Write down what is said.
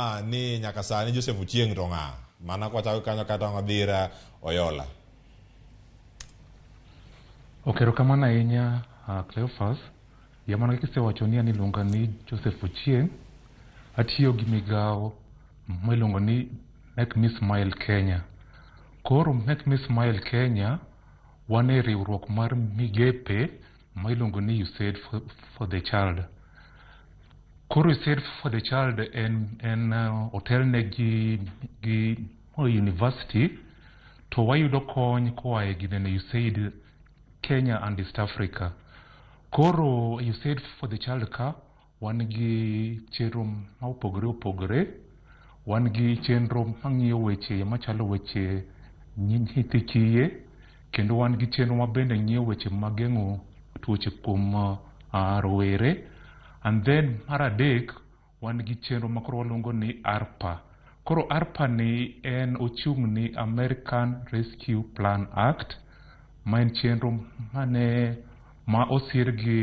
Leronwa ni nyaka sani Joseph Ochieng' to ng'a? Mana kwachako kanyo kata Odhira Oyola. Ok, erokamano ahinya Cleophas. Ya mana kaka isewacho ni an iluonga ni Joseph Ochieng'. Atiyo gi migawo ma iluongo ni Make Me Smile Kenya. Koro Make Me Smile Kenya wan e riwruok mar migepe ma iluongo ni USAID for the Child. Koro USAID for the Child en otelne gi university to wayudo kony koa e ginene USAID Kenya and East Africa. Koro USAID for the Child ka wan gi chenro ma opogore opogore. Wan gi chenro mang'iyo weche machalo weche nyithi kiye, kendo wan gi chenro mabende ng'iyo weche mag geng'o tuoche kuom rowere. And then mar adek, wan gi chenro ma koro waluongo ni ARPA. Koro ARPA ni en ochung' ni American Rescue Plan Act, ma en chenro mane ma osir gi